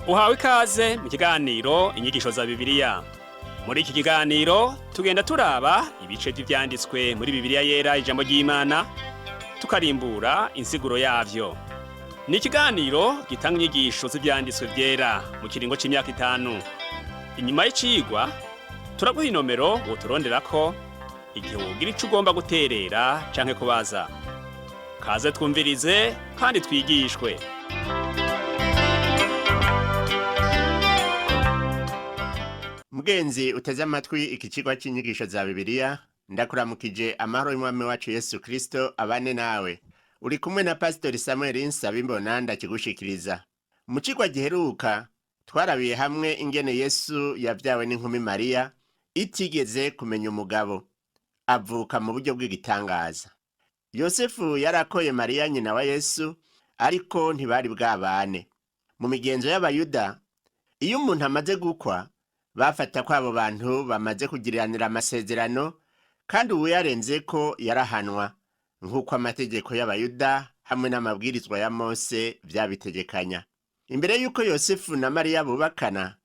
Uhawe ikaze mu kiganiro Inyigisho za Bibiliya. Muri iki kiganiro tugenda turaba ibice by'ivyanditswe muri Bibiliya Yera, ijambo ry'Imana, tukarimbura insiguro yavyo. Ni ikiganiro gitanga inyigisho z'ivyanditswe vyera mu kiringo c'imyaka 5. Inyuma y'icigwa turaguha inomero woturonderako igihe wogira ico ugomba guterera canke kubaza. Kaze twumvirize kandi twigishwe. Mugenzi uteze amatwi iki cigwa c'inyigisho za Bibiliya, ndakuramukije amahoro y'Umwami wacu Yesu Kristo abane nawe. Uri kumwe na Pasitori Samuel Nsabimbona ndakigushikiriza. Mu cigwa giheruka twarabiye hamwe ingene Yesu yavyawe n'inkumi Mariya itigeze kumenya umugabo, avuka mu buryo bw'igitangaza. Yosefu yarakoye Mariya nyina wa Yesu, ariko ntibari bwabane. Mu migenzo y'Abayuda, iyo umuntu amaze gukwa, bafata ko abo bantu bamaze kugiriranira amasezerano, kandi uwuyarenzeko yarahanwa, nk'uko amategeko y'Abayuda hamwe n'amabwirizwa ya Mose vyabitegekanya. Imbere y'uko Yosefu na Mariya bubakana,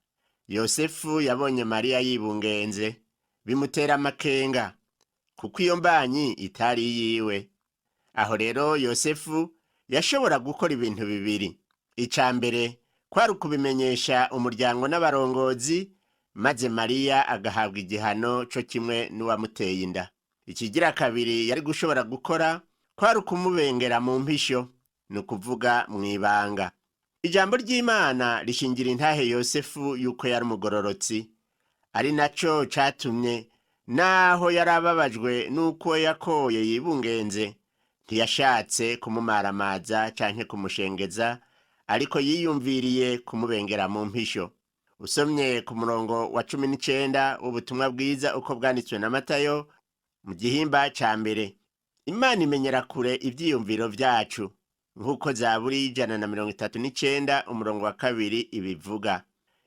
Yosefu yabonye Mariya yibungenze, bimutera amakenga, kuko iyo mbanyi itari iyiwe. Aho rero Yosefu yashobora gukora ibintu bibiri. Ica mbere kwari ukubimenyesha umuryango n'abarongozi, maze Mariya agahabwa igihano co kimwe n'uwamuteye inda. Ikigira kabiri yari gushobora gukora kwari ukumubengera mu mpisho, ni ukuvuga mw'ibanga. Ijambo ry'Imana rishingira intahe Yosefu yuko yari umugororotsi, ari naco catumye naho yari ababajwe n'uko yakoye yibungenze, ntiyashatse kumumaramaza canke kumushengeza, ariko yiyumviriye kumubengera mu mpisho. Usomye ku murongo wa 19 w'ubutumwa bwiza uko bwanditswe na Matayo mu gihimba ca mbere, Imana imenyera kure ivyiyumviro vyacu, nk'uko Zaburi y'139 umurongo wa 2 ibivuga.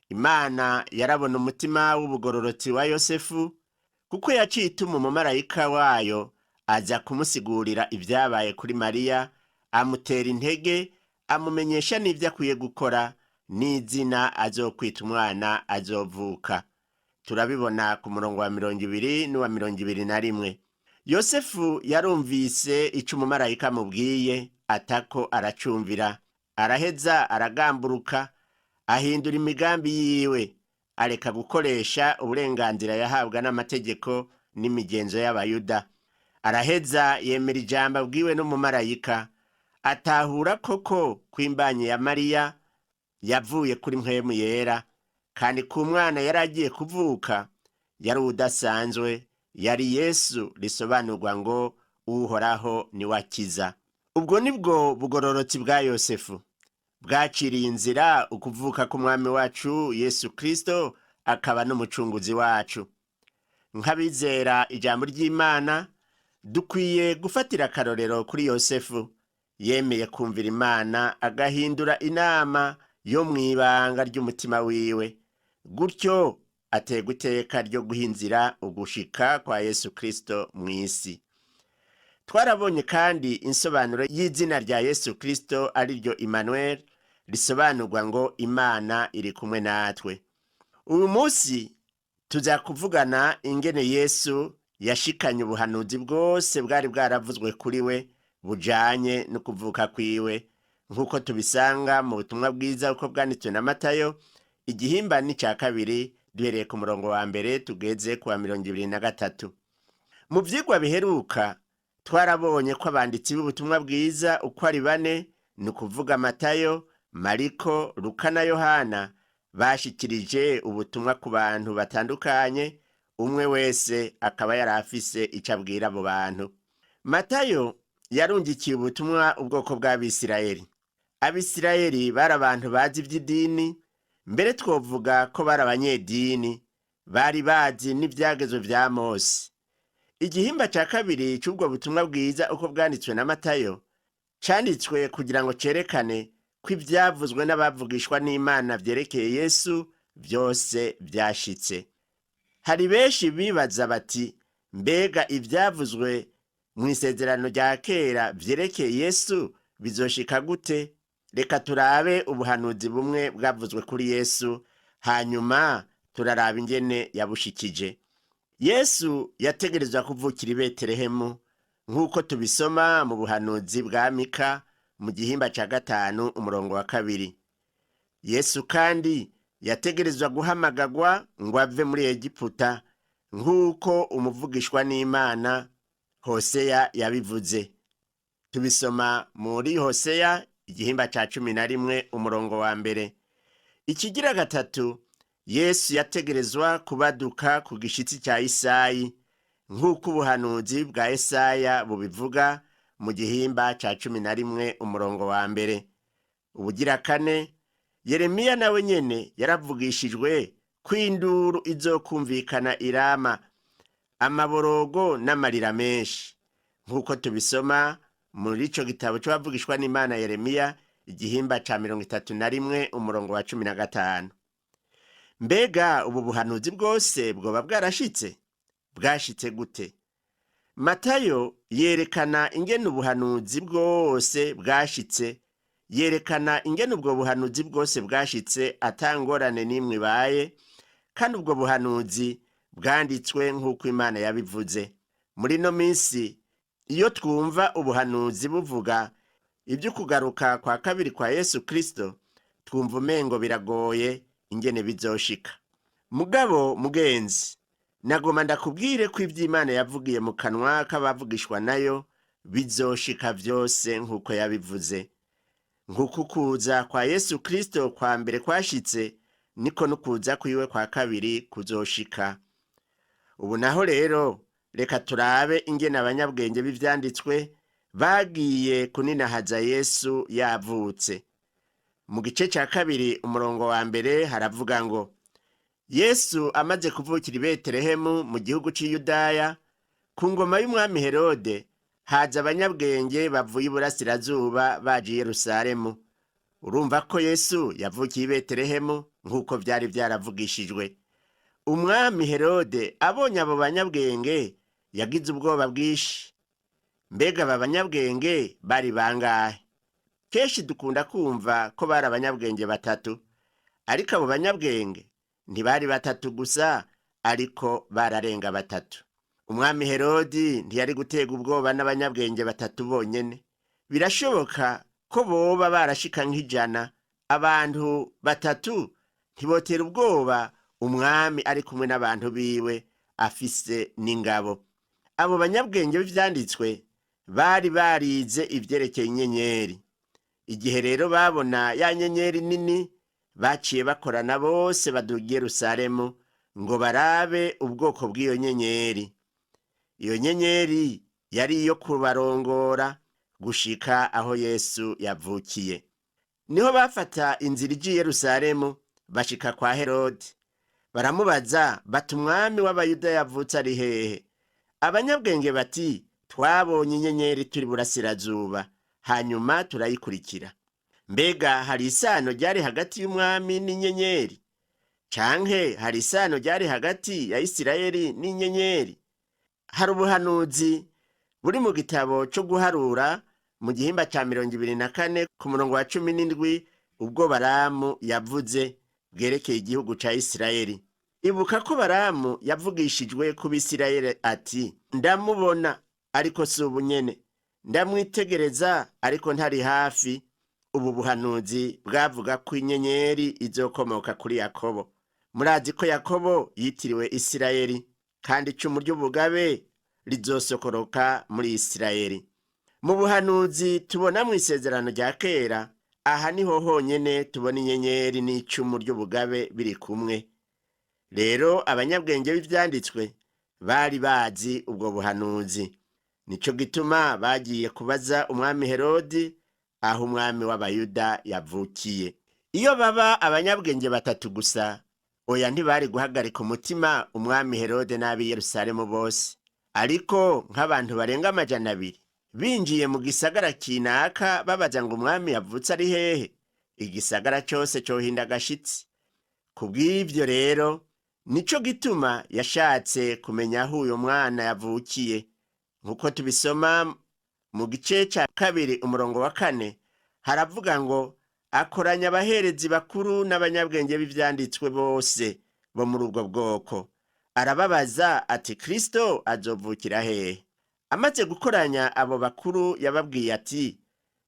Imana yarabona umutima w'ubugororotsi wa Yosefu, kuko yaciye ituma umumarayika wayo aza kumusigurira ivyabaye kuri Mariya, amutera intege, amumenyesha n'ivyo akwiye gukora n'izina azokwita umwana azovuka. Turabibona ku murongo wa 20 n'uwa 21. Yosefu yarumvise ico umumarayika amubwiye, atako aracumvira, araheza aragamburuka, ahindura imigambi yiwe, areka gukoresha uburenganzira yahabwa n'amategeko n'imigenzo y'Abayuda. Araheza yemera ijambo abwiwe n'umumarayika, atahura koko kw'imbanyi ya Mariya yavuye kuri mpwemu yera, kandi ku mwana yari agiye kuvuka yari uwudasanzwe, yari Yesu, risobanurwa ngo Uhoraho niwe akiza. Ubwo nibwo bugororotsi bwa Yosefu bwaciriye inzira ukuvuka k'Umwami wacu Yesu Kristo, akaba n'umucunguzi wacu. Nk'abizera ijambo ry'Imana, dukwiye gufatira akarorero kuri Yosefu yemeye kumvira Imana, agahindura inama yo mw'ibanga ry'umutima wiwe, gutyo aterwa iteka ryo guha inzira ugushika kwa Yesu Kristo mw'isi. Twarabonye kandi insobanuro y'izina rya Yesu Kristo, ariryo Emmanuel, risobanurwa ngo Imana iri kumwe natwe. Uyu munsi tuza kuvugana ingene Yesu yashikanye ubuhanuzi bwose bwari bwaravuzwe kuri we bujanye no kuvuka kwiwe, nk'uko tubisanga mu butumwa bwiza uko bwanditswe na Matayo igihimba n'ica kabiri, duhereye ku murongo wa 1 tugeze ku wa 23. Mu vyigwa biheruka twarabonye ko abanditsi b'ubutumwa bwiza uko ari bane, ni ukuvuga Matayo, Mariko, Luka na Yohana, bashikirije ubutumwa ku bantu batandukanye, umwe wese akaba yari afise ico abwira abo bantu. Matayo yarungikiye ubutumwa ubwoko bw'Abisirayeli. Abisirayeli bari abantu bazi ivy'idini, mbere twovuga ko bari abanyedini, bari bazi n'ivyagezo vya Mose. Igihimba ca kabiri c'ubwo butumwa bwiza uko bwanditswe na Matayo canditswe kugira ngo cerekane ko ivyavuzwe n'abavugishwa n'Imana vyerekeye Yesu vyose vyashitse. Hari benshi bibaza bati: mbega ivyavuzwe mu isezerano rya kera vyerekeye Yesu bizoshika gute? Reka turabe ubuhanuzi bumwe bwavuzwe kuri Yesu, hanyuma turaraba ingene yabushikije. Yesu yategerezwa kuvukira i Betelehemu nk'uko tubisoma mu buhanuzi bwa Mika mu gihimba ca 5 umurongo wa 2. Yesu kandi yategerezwa guhamagagwa ngo ave muri Egiputa nk'uko umuvugishwa n'Imana Hoseya yabivuze. Tubisoma muri Hoseya igihimba ca 11 umurongo wa 1. Ikigira gatatu, Yesu yategerezwa kubaduka ku gishitsi cya Isayi nk'uko ubuhanuzi bwa Esaya bubivuga mu gihimba ca 11 umurongo wa 1. Ubugira kane, Yeremiya nawe nyene yaravugishijwe ko induru izokumvikana irama, amaborogo n'amarira menshi, nk'uko tubisoma muri ico gitabo c'abavugishwa n'Imana Yeremiya igihimba ca 31 umurongo wa 15. Mbega ubu buhanuzi bwose bwoba bwarashitse? Bwashitse gute? Matayo yerekana ingene ubuhanuzi bwose bwashitse, yerekana ingene ubwo buhanuzi bwose bwashitse atangorane n'imwe ibaye, kandi ubwo buhanuzi bwanditswe nk'uko Imana yabivuze. Muri ino minsi iyo twumva ubuhanuzi buvuga iby'ukugaruka kwa kabiri kwa Yesu Kristo, twumva umengo biragoye ingene bizoshika. Mugabo mugenzi, nagoma ndakubwire ko iby'Imana yavugiye mu kanwa k'abavugishwa nayo bizoshika vyose nk'uko yabivuze. Nk'uko ukuza kwa Yesu Kristo kwa mbere kwashitse, niko n'ukuza kwiwe kwa kabiri kuzoshika. Ubu naho rero reka turabe ingene abanyabwenge b'ivyanditswe bagiye kuninahaza Yesu yavutse. Mu gice ca 2 umurongo wa 1 haravuga ngo: Yesu amaze kuvukira i Betelehemu mu gihugu c'i Yudaya, ku ngoma y'umwami Herode, haza abanyabwenge bavuye iburasirazuba baje i Yerusalemu. Urumva ko Yesu yavukiye i Betelehemu nk'uko vyari vyaravugishijwe. Umwami Herode abonye abo banyabwenge yagize ubwoba bwinshi. Mbega aba banyabwenge bari bangahe? Kenshi dukunda kumva ko bari abanyabwenge batatu, ariko abo banyabwenge ntibari batatu gusa, ariko bararenga batatu. Umwami Herodi ntiyari gutega ubwoba n'abanyabwenge batatu bonyene. Birashoboka ko boba barashika nk'ijana. Abantu batatu ntibotera ubwoba umwami ari kumwe n'abantu biwe afise n'ingabo. Abo banyabwenge b'ivyanditswe bari barize ivyerekeye inyenyeri. Igihe rero babona ya nyenyeri nini, baciye bakorana bose baduga i Yerusalemu ngo barabe ubwoko bw'iyo nyenyeri. Iyo nyenyeri yari iyo kubarongora gushika aho Yesu yavukiye. Niho bafata inzira ija i Yerusalemu bashika kwa Herode. Baramubaza bati: umwami w'Abayuda yavutse ari hehe? Abanyabwenge bati: twabonye inyenyeri turi burasirazuba, hanyuma turayikurikira. Mbega hari isano ryari hagati y'umwami n'inyenyeri? Canke hari isano ryari hagati ya Isirayeli n'inyenyeri? Hari ubuhanuzi buri mu gitabo co guharura mu gihimba ca 24 ku murongo wa 17, ubwo Baramu yavuze bwerekeye igihugu ca Isirayeli. Ibuka ko Baramu yavugishijwe ku Bisirayeli ati: ndamubona ariko si ubu nyene, ndamwitegereza ariko ntari hafi. Ubu buhanuzi bwavuga ko inyenyeri izokomoka kuri Yakobo. Murazi ko Yakobo yitiriwe Isirayeli, kandi icumu ry'ubugabe rizosokoroka muri Isirayeli. Mu buhanuzi tubona mu isezerano rya kera, aha niho honyene tubona inyenyeri n'icumu ry'ubugabe biri kumwe. Rero abanyabwenge b'ivyanditswe bari bazi ubwo buhanuzi. Nico gituma bagiye kubaza umwami Herodi aho umwami w'Abayuda yavukiye. Iyo baba abanyabwenge batatu gusa, oya ntibari guhagarika umutima umwami Herode n'ab'i Yerusalemu bose. Ariko nk'abantu barenga 200 binjiye mu gisagara kinaka babaza ngo umwami yavutse ari hehe, igisagara cose cohinda agashitsi. Kubw'ivyo rero nico gituma yashatse kumenya aho uyo mwana yavukiye. Nk'uko tubisoma mu gice ca 2 umurongo wa 4, haravuga ngo Akoranya abaherezi bakuru n'abanyabwenge b'ivyanditswe bose bo muri ubwo bwoko, arababaza ati: Kristo azovukira hehe? Amaze gukoranya abo bakuru, yababwiye ati: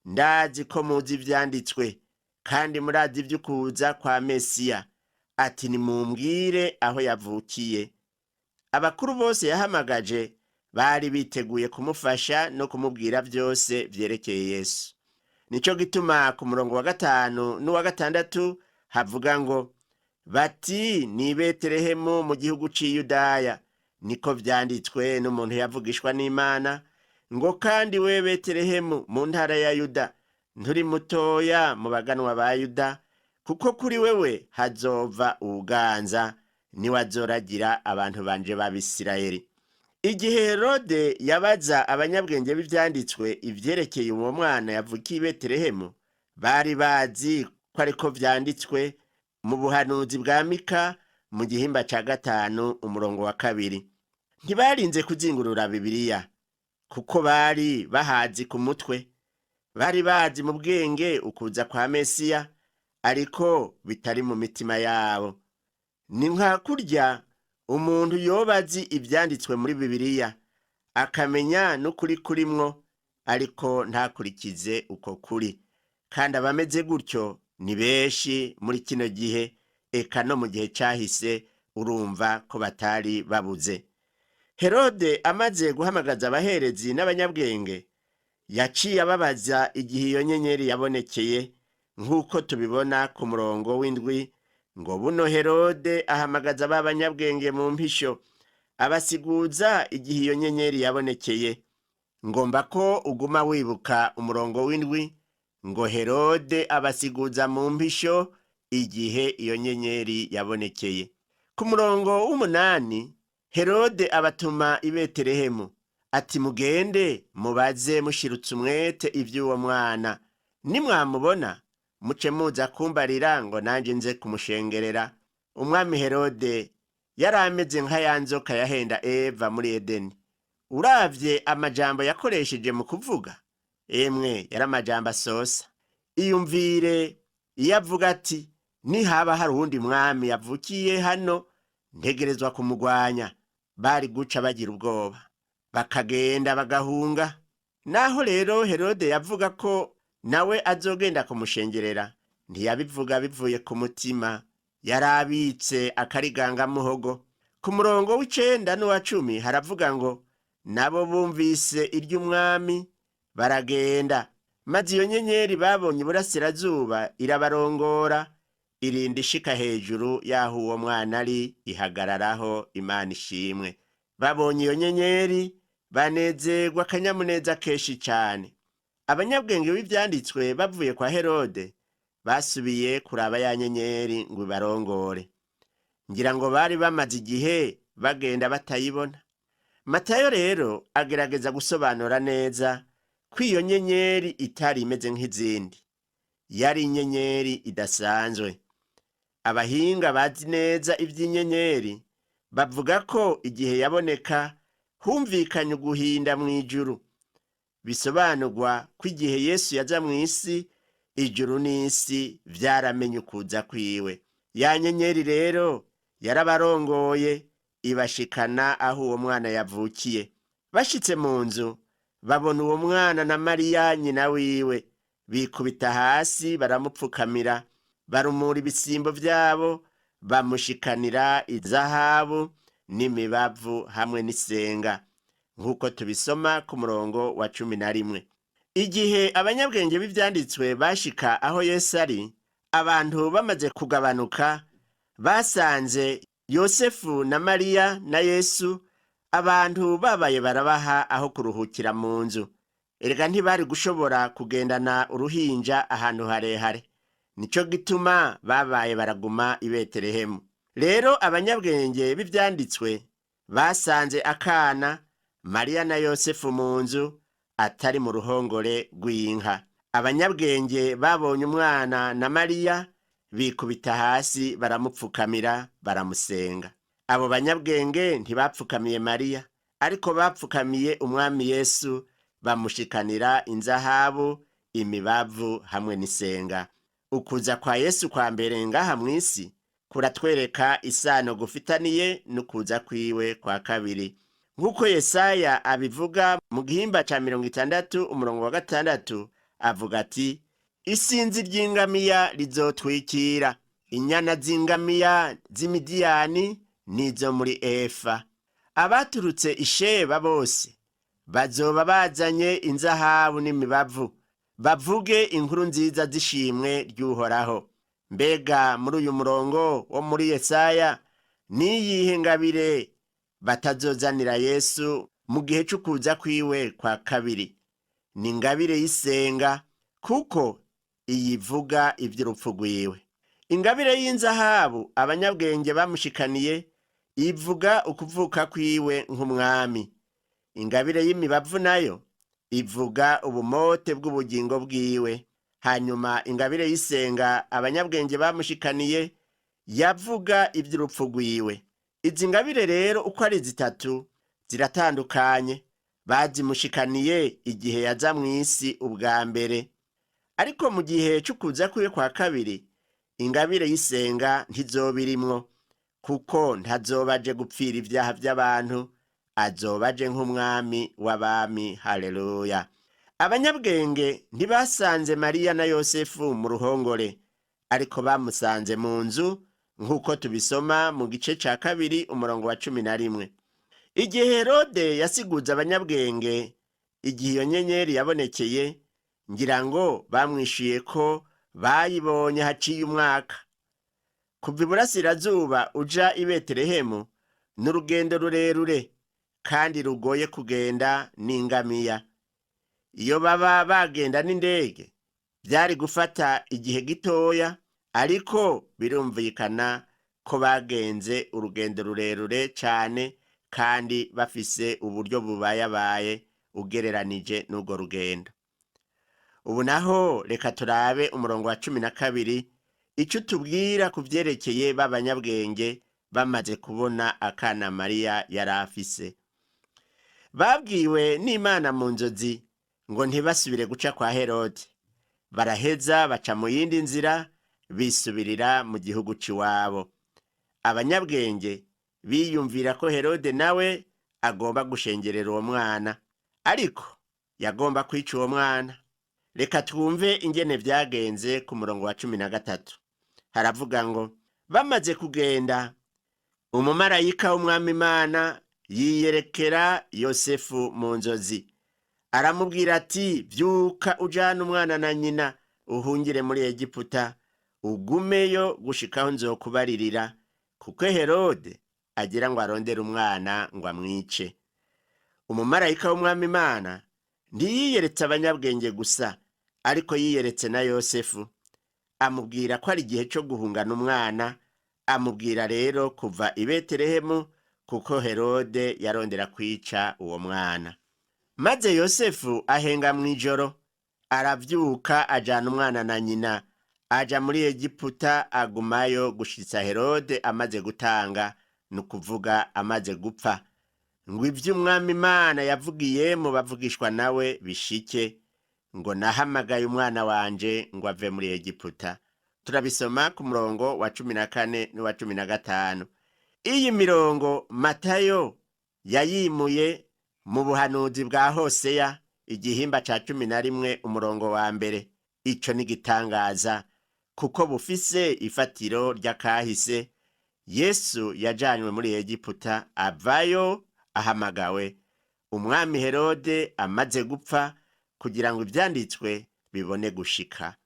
Ndazi ko muzi ivyanditswe kandi murazi ivy'ukuza kwa Mesiya. Ati: Nimumbwire aho yavukiye. Abakuru bose yahamagaje bari biteguye kumufasha no kumubwira vyose vyerekeye Yesu. Nico gituma ku murongo wa 5 n'uwa 6 havuga ngo: Bati: Ni Betelehemu mu gihugu c'i Yudaya, niko vyanditswe n'umuntu yavugishwa n'Imana ngo: Kandi we Betelehemu mu ntara ya Yuda, nturi mutoya mu baganwa ba Yuda, kuko kuri wewe hazova uwuganza, niwe azoragira abantu banje b'Abisirayeli. Igihe Herode yabaza abanyabwenge b'ivyanditswe ivyerekeye uwo mwana yavukiye i Betelehemu, bari bazi ko ariko vyanditswe mu buhanuzi bwa Mika mu gihimba ca 5 umurongo wa 2. Ntibarinze kuzingurura Bibiliya kuko bari bahazi ku mutwe. Bari bazi mu bwenge ukuza kwa Mesiya, ariko bitari mu mitima yabo. Ni nka kurya umuntu yoba azi ivyanditswe muri Bibiliya, akamenya n'ukuri kurimwo, ariko ntakurikize uko kuri. Kandi abameze gutyo ni benshi muri kino gihe, eka no mu gihe cahise urumva ko batari babuze. Herode amaze guhamagaza abaherezi n'abanyabwenge, yaciye ababaza igihe iyo nyenyeri yabonekeye, nk'uko tubibona ku murongo w'7 ngo: Buno Herode ahamagaza ba banyabwenge mu mpisho, abasiguza igihe iyo nyenyeri yabonekeye. Ngomba ko uguma wibuka umurongo w'7 ngo: Herode abasiguza mu mpisho igihe iyo nyenyeri yabonekeye. Ku murongo w'8 Herode abatuma i Betelehemu ati: Mugende mubaze mushirutse umwete ivy'uwo mwana, nimwamubona muce muza kumbarira ngo nanje nze kumushengerera. Umwami Herode yari ameze nka ya nzoka yahenda Eva muri Edeni. Uravye amajambo yakoresheje mu kuvuga, emwe yari amajambo asosa. Iyumvire iyo avuga ati: Nihaba hari uwundi mwami yavukiye hano, ntegerezwa kumugwanya. Bari guca bagira ubwoba bakagenda bagahunga. Naho rero Herode yavuga ko nawe azogenda kumushengerera, ntiyabivuga bivuye ku mutima, yarabitse akarigangamuhogo. Ku murongo w'9 n'uwa 10 haravuga ngo: Nabo bumvise iry'umwami baragenda, maze iyo nyenyeri babonye iburasirazuba irabarongora, irinda ishika hejuru y'aho uwo mwana ari, ihagararaho. Imana ishimwe. Babonye iyo nyenyeri banezerwa akanyamuneza kenshi cane. Abanyabwenge b'ivyanditswe bavuye kwa Herode basubiye kuraba ya nyenyeri ngo ibarongore. Ngira ngo bari bamaze igihe bagenda batayibona. Matayo rero agerageza gusobanura neza ko iyo nyenyeri itari imeze nk'izindi. Yari inyenyeri idasanzwe. Abahinga bazi neza ivy'inyenyeri bavuga ko igihe yaboneka humvikanye uguhinda mw'ijuru. Bisobanurwa ko igihe Yesu yaza mw'isi, ijuru n'isi vyaramenye ukuza kwiwe. Ya nyenyeri rero yarabarongoye ibashikana aho uwo mwana yavukiye. Bashitse mu nzu babona uwo mwana na Mariya nyina wiwe, bikubita hasi baramupfukamira, barumura ibisimbo vyabo, bamushikanira izahabu n'imibavu hamwe n'isenga, nk'uko tubisoma ku murongo wa 11. Igihe abanyabwenge b'ivyanditswe bashika aho Yesu ari, abantu bamaze kugabanuka, basanze Yosefu na Mariya na Yesu. Abantu babaye barabaha aho kuruhukira mu nzu. Erega ntibari gushobora kugendana uruhinja ahantu harehare, nico gituma babaye baraguma i Betelehemu. Rero abanyabwenge b'ivyanditswe basanze akana, Mariya na Yosefu mu nzu, atari mu ruhongore rw'inka. Abanyabwenge babonye umwana na Mariya, bikubita hasi baramupfukamira, baramusenga. Abo banyabwenge ntibapfukamiye Mariya, ariko bapfukamiye umwami Yesu, bamushikanira inzahabu, imibavu hamwe n'isenga. Ukuza kwa Yesu kwa mbere ngaha mw'isi kuratwereka isano gufitaniye n'ukuza kwiwe kwa kabiri. Nk'uko Yesaya abivuga mu gihimba ca 60 umurongo wa 6, avuga ati: isinzi ry'ingamiya rizotwikira inyana z'ingamiya z'Imidiyani n'izo muri Efa. Abaturutse Isheba bose bazoba bazanye inzahabu n'imibavu, bavuge inkuru nziza z'ishimwe ry'Uhoraho. Mbega muri uyu murongo wo muri Yesaya niyihe ngabire batazozanira Yesu mu gihe c'ukuza kwiwe kwa kabiri? Ni ingabire y'isenga, kuko iyivuga ivy'urupfu rwiwe. Ingabire y'inzahabu abanyabwenge bamushikaniye ivuga ukuvuka kwiwe nk'umwami. Ingabire y'imibavu nayo ivuga ubumote bw'ubugingo bwiwe. Hanyuma ingabire y'isenga abanyabwenge bamushikaniye yavuga ivy'urupfu rwiwe. Izi ngabire rero uko ari zitatu ziratandukanye. Bazimushikaniye igihe yaza mw'isi ubwa mbere, ariko mu gihe c'ukuza kwiwe kwa kabiri ingabire y'isenga ntizobirimwo, kuko ntazoba aje gupfira ivyaha vy'abantu, azoba aje nk'umwami w'abami. Haleluya! Abanyabwenge ntibasanze Mariya na Yosefu mu ruhongore, ariko bamusanze mu nzu, nk'uko tubisoma mu gice ca 2 umurongo wa 11. Igihe Herode yasiguza abanyabwenge igihe iyo nyenyeri yabonekeye, ngira ngo bamwishuye ko bayibonye haciye umwaka. Kuva iburasirazuba uja i Betelehemu n'urugendo rurerure kandi rugoye kugenda n'ingamiya. Iyo baba bagenda n'indege byari gufata igihe gitoya, ariko birumvikana ko bagenze urugendo rurerure cane kandi bafise uburyo bubayabaye ugereranije n'urwo rugendo. Ubu naho reka turabe umurongo wa 12, ico tubwira ku vyerekeye b'abanyabwenge bamaze kubona akana Mariya yari afise. Babwiwe n'Imana mu nzozi ngo ntibasubire guca kwa Herode. Baraheza baca mu yindi nzira, bisubirira mu gihugu c'iwabo. Abanyabwenge biyumvira ko Herode nawe agomba gushengerera uwo mwana, ariko yagomba kwica uwo mwana. Reka twumve ingene vyagenze ku murongo wa 13. Haravuga ngo: bamaze kugenda, umumarayika w'Umwami Imana yiyerekera Yosefu mu nzozi, aramubwira ati: vyuka ujane umwana na nyina uhungire muri Egiputa, ugumeyo gushikaho nzokubaririra, kuko Herode agira ngo arondere umwana ngo amwice. Umumarayika w'Umwami Imana ntiyiyeretse abanyabwenge gusa, ariko yiyeretse na Yosefu, amubwira ko ari igihe cyo guhungana umwana. Amubwira rero kuva i Betelehemu, kuko Herode yarondera kwica uwo mwana. Maze Yosefu ahenga mw'ijoro, aravyuka ajana umwana na nyina, aja muri Egiputa, agumayo gushitsa Herode amaze gutanga, ni ukuvuga amaze gupfa, ngo ivy'Umwami Imana yavugiye mu bavugishwa nawe bishike, ngo nahamagaye umwana wanje ngo ave muri Egiputa. Turabisoma ku murongo wa 14 n'uwa 15. Iyi mirongo Matayo yayimuye mu buhanuzi bwa Hoseya igihimba ca 11 umurongo wa 1. Ico ni gitangaza kuko bufise ifatiro ry'akahise. Yesu yajanywe muri Egiputa avayo ahamagawe umwami Herode amaze gupfa, kugira ngo ivyanditswe bibone gushika.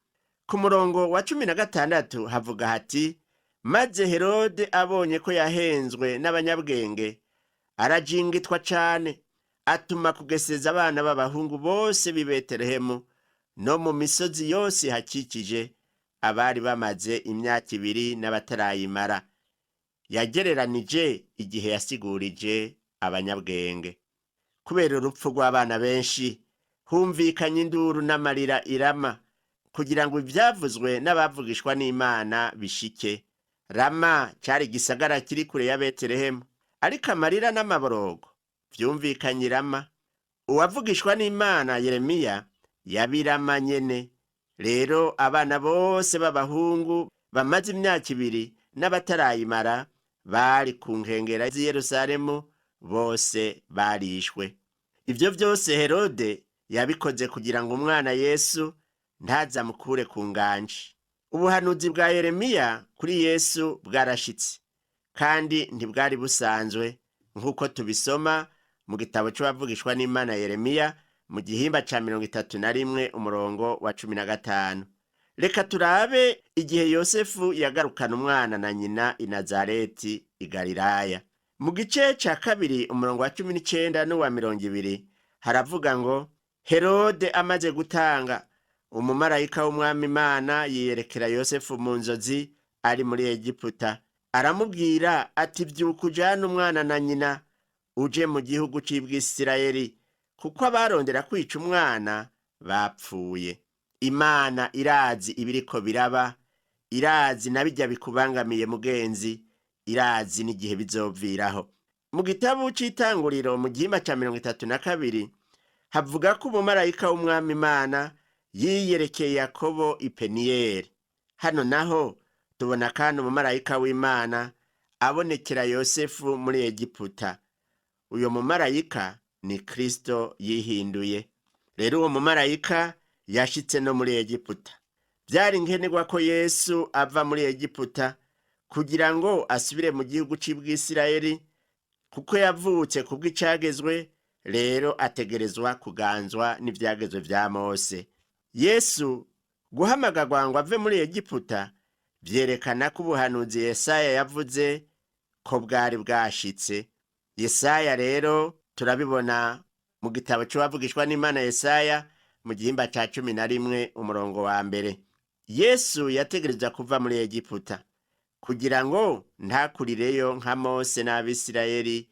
Ku murongo wa 16 havuga hati: maze Herode abonye ko yahenzwe n'abanyabwenge, arajingitwa cane, atuma kugeseza abana b'abahungu bose b'i Betelehemu no mu misozi yose hakikije, abari bamaze imyaka 2 n'abatarayimara. Yagereranije igihe yasigurije abanyabwenge. Kubera urupfu rw'abana benshi, humvikanye induru n'amarira irama, kugira ngo ivyavuzwe n'abavugishwa n'Imana bishike. Rama cari igisagara kiri kure ya Betelehemu, ariko amarira n'amaborogo vyumvikanye Rama. Uwavugishwa n'Imana Yeremiya yabirama nyene. Rero abana bose b'abahungu bamaze imyaka 2 n'abatarayimara bari ku nkengera z'i Yerusalemu bose barishwe. Ibyo byose Herode yabikoze kugira ngo umwana Yesu ntazamukure ku nganje. Ubuhanuzi bwa Yeremiya kuri Yesu bwarashitse, kandi ntibwari busanzwe nk'uko tubisoma mu gitabo c'uwavugishwa n'Imana Yeremiya mu gihimba ca 31 umurongo wa 15. Reka turabe igihe Yosefu yagarukana umwana na nyina i Nazareti i Galilaya. Mu gice ca 2 umurongo wa 19 n'uwa 20 haravuga ngo: Herode amaze gutanga, umumarayika w'Umwami Imana yiyerekera Yosefu mu nzozi ari muri Egiputa, aramubwira ati: byuka ujane umwana na nyina uje mu gihugu c'Ibwisirayeli, kuko abarondera kwica umwana bapfuye. Imana irazi ibiriko biraba, irazi na bijya bikubangamiye mugenzi, irazi n'igihe bizoviraho. Mu gitabo c'Itanguriro mu gihimba ca 32 havuga ko umumarayika w'Umwami Imana yiyerekeye Yakobo i Peniyeli. Hano naho tubona kandi umumarayika w'Imana abonekera Yosefu muri Egiputa. Uyo mumarayika ni Kristo yihinduye. Rero uwo mumarayika yashitse no muri Egiputa. Byari nkenerwa ko Yesu ava muri Egiputa kugira ngo asubire mu gihugu c'Ibwisirayeli, kuko yavutse kubw'icagezwe, rero ategerezwa kuganzwa n'ivyagezwe vya Mose. Yesu guhamagarwa ngo ave muri Egiputa vyerekana ko ubuhanuzi Yesaya yavuze ko bwari bwashitse. Yesaya rero turabibona mu gitabo c'uwavugishwa n'Imana Yesaya mu gihimba ca 11 umurongo wa 1. Yesu yategerezwa kuva muri Egiputa kugira ngo ntakurireyo nka Mose n'Abisirayeli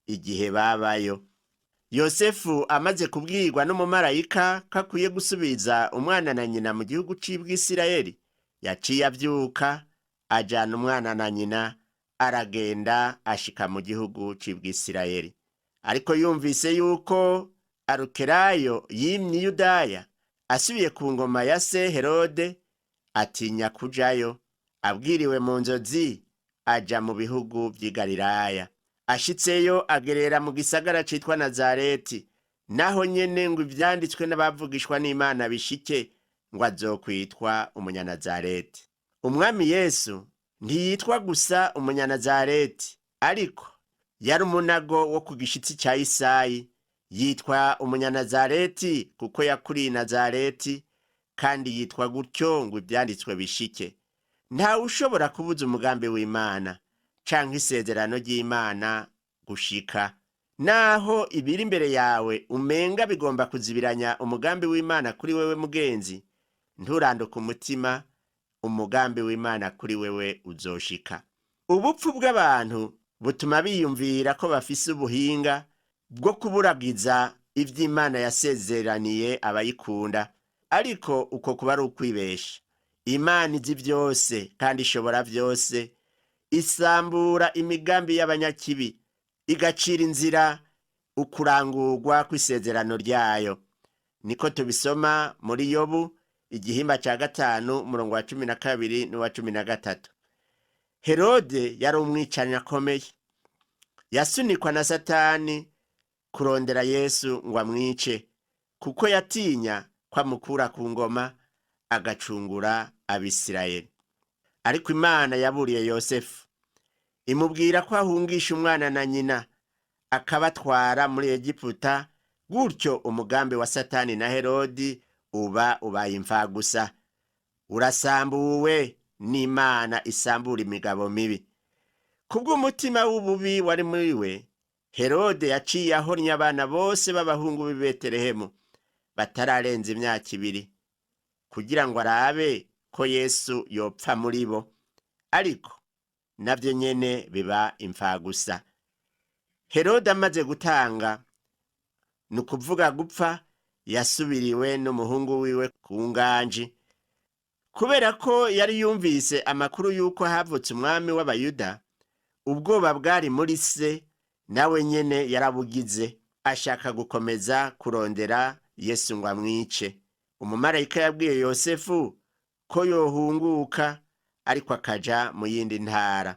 igihe babayo. Yosefu amaze kubwirwa n'umumarayika ko akwiye gusubiza umwana na nyina mu gihugu c'Ibwisirayeli, yaciye avyuka ajana umwana na nyina, aragenda ashika mu gihugu c'Ibwisirayeli. Ariko yumvise yuko Arukelayo yimye Yudaya asubiye ku ngoma ya se Herode, atinya kujayo. Abwiriwe mu nzozi aja mu bihugu vy'i Galilaya. Ashitseyo agerera mu gisagara citwa Nazareti, naho nyene ngo ivyanditswe n'abavugishwa n'Imana bishike, ngo azokwitwa Umunyanazareti. Umwami Yesu ntiyitwa gusa Umunyanazareti, ariko yari umunago wo ku gishitsi ca Isayi. Yitwa Umunyanazareti kuko yakuriye i Nazareti, kandi yitwa gutyo ngo ivyanditswe bishike. Ntawe ushobora kubuza umugambi w'Imana canke isezerano ry'Imana gushika. Naho ibiri imbere yawe umenga bigomba kuzibiranya umugambi w'Imana kuri wewe mugenzi, nturanduke umutima, umugambi w'Imana kuri wewe uzoshika. Ubupfu bw'abantu butuma biyumvira ko bafise ubuhinga bwo kuburagiza ivy'Imana yasezeraniye abayikunda, ariko uko kuba ari ukwibesha. Imana izi vyose kandi ishobora vyose, isambura imigambi y'abanyakibi, igacira inzira ukurangurwa kw'isezerano ryayo. Niko tubisoma muri Yobu igihimba ca 5 umurongo wa 12 n'uwa 13. Herode yari umwicanyi akomeye, yasunikwa na Satani kurondera Yesu ngo amwice, kuko yatinya ko amukura ku ngoma agacungura Abisirayeli. Ariko Imana yaburiye Yosefu, imubwira ko ahungisha umwana na nyina akabatwara muri Egiputa, gutyo umugambi wa Satani na Herodi uba ubaye imfagusa, urasambuwe n'Imana isambura imigabo mibi. Kubw'umutima w'ububi wari muri we, Herode yaciye ahonye abana bose b'abahungu b'i Betelehemu batararenza imyaka 2, kugira ngo arabe ko Yesu yopfa muri bo, ariko navyo nyene biba imfagusa. Herode amaze gutanga, ni ukuvuga gupfa, yasubiriwe n'umuhungu wiwe ku nganji. Kubera ko yari yumvise amakuru y'uko havutse umwami w'Abayuda, ubwoba bwari muri se nawe nyene yarabugize, ashaka gukomeza kurondera Yesu ngo amwice. Umumarayika yabwiye Yosefu ko yohunguka ariko akaja mu yindi ntara.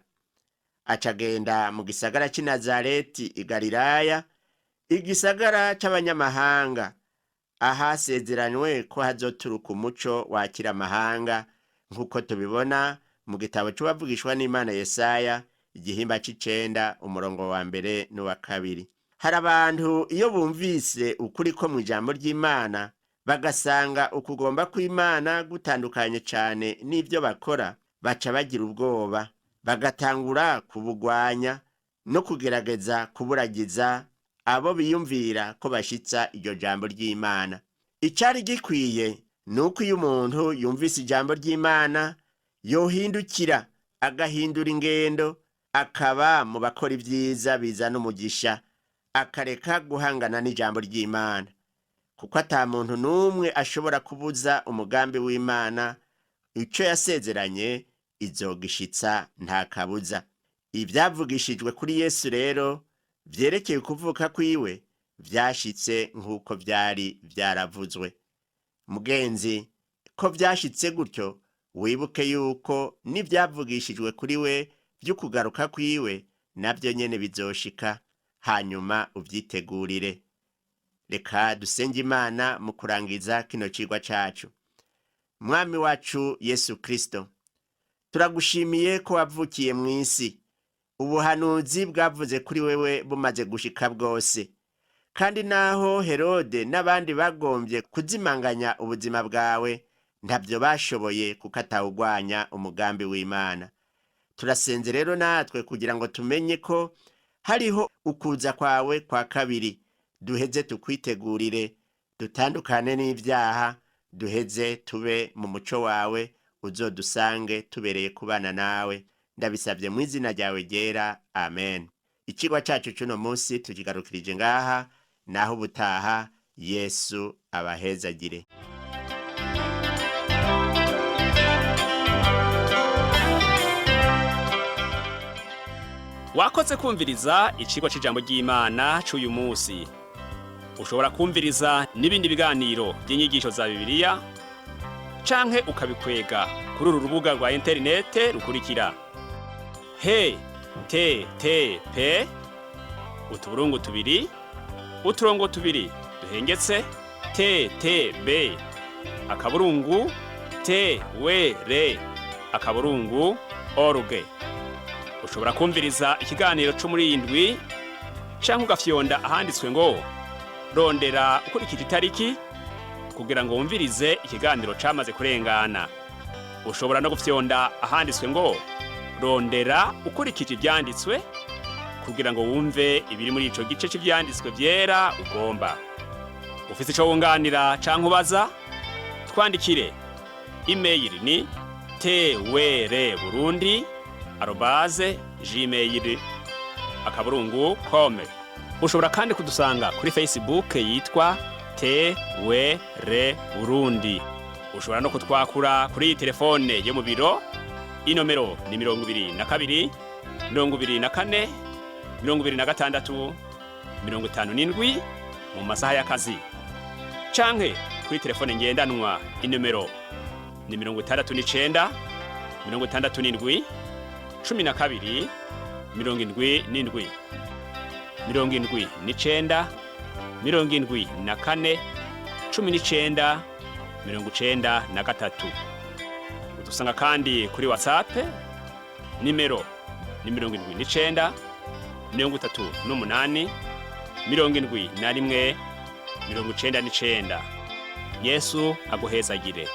Acagenda mu gisagara cy'i Nazareti i Galilaya, igisagara c'abanyamahanga, ahasezeranywe ko hazoturuka umuco wakira amahanga, nk'uko tubibona mu gitabo c'uwavugishwa n'Imana Yesaya, igihimba c'icenda, umurongo wa mbere n'uwa kabiri. Hari abantu iyo bumvise ukuri ko mu ijambo ry'Imana bagasanga ukugomba kw'Imana gutandukanye cane n'ivyo bakora, baca bagira ubwoba, bagatangura kubugwanya no kugerageza kuburagiza abo biyumvira ko bashitsa iryo jambo ry'Imana. Icari gikwiye ni uko iyo umuntu yumvise ijambo ry'Imana yohindukira agahindura ingendo, akaba mu bakora ibyiza bizana umugisha, akareka guhangana n'ijambo ry'Imana, kuko ata muntu n'umwe ashobora kubuza umugambi w'Imana. Ico yasezeranye izogishitsa nta kabuza. Ivyavugishijwe kuri Yesu rero vyerekeye ukuvuka kwiwe vyashitse nk'uko vyari vyaravuzwe. Mugenzi, ko vyashitse gutyo, wibuke yuko n'ivyavugishijwe kuri we vy'ukugaruka kwiwe navyo nyene bizoshika, hanyuma uvyitegurire. Reka dusenge Imana mu kurangiza kino cigwa cacu. Mwami wacu Yesu Kristo, turagushimiye ko wavukiye mw'isi. Ubuhanuzi bwavuze kuri wewe bumaze gushika bwose, kandi naho Herode n'abandi bagombye kuzimanganya ubuzima bwawe, ntabyo bashoboye kuko atawugwanya umugambi w'Imana. Turasenze rero natwe kugira ngo tumenye ko hariho ukuza kwawe kwa kabiri, duheze tukwitegurire, dutandukane n'ibyaha, duheze tube mu muco wawe, uzodusange tubereye kubana nawe. Ndabisabye mu izina ryawe ryera, amen. Ikigwa cacu c'uno munsi tukigarukirije ngaha, naho ubutaha. Yesu abahezagire. Wakoze kumviriza icigwa c'ijambo ry'Imana c'uyu munsi. Ushobora kumviriza n'ibindi biganiro by'inyigisho za Bibiliya canke ukabikwega kuri uru rubuga rwa interinete rukurikira: he te te pe utuburungu tubiri uturongo tubiri duhengetse te te be akaburungu te we re akaburungu org. Ushobora kumviriza ikiganiro cyo muri iyi ndwi canke ugafyonda ahanditswe ngo rondera ukurikije itariki kugira ngo wumvirize ikiganiro camaze kurengana. Ushobora no gufyonda ahanditswe ngo rondera ukurikije ivyanditswe kugira ngo wumve ibiri muri ico gice c'ivyanditswe vyera ugomba. Ufise ico wunganira canke ubaza, twandikire. Imeyili ni twr burundi@gmail.com. Ushobora kandi kudusanga kuri Facebook yitwa TWR Burundi. Ushobora no kutwakura kuri iyi telefone yo mu biro. Inomero ni 22 24 26 57 mu masaha y'akazi, canke kuri telefone ngendanwa inomero ni 69 67 12 77, 79 74 19 93. Udusanga kandi kuri WhatsApp, nimero ni 79 38 71 99. Yesu aguhezagire.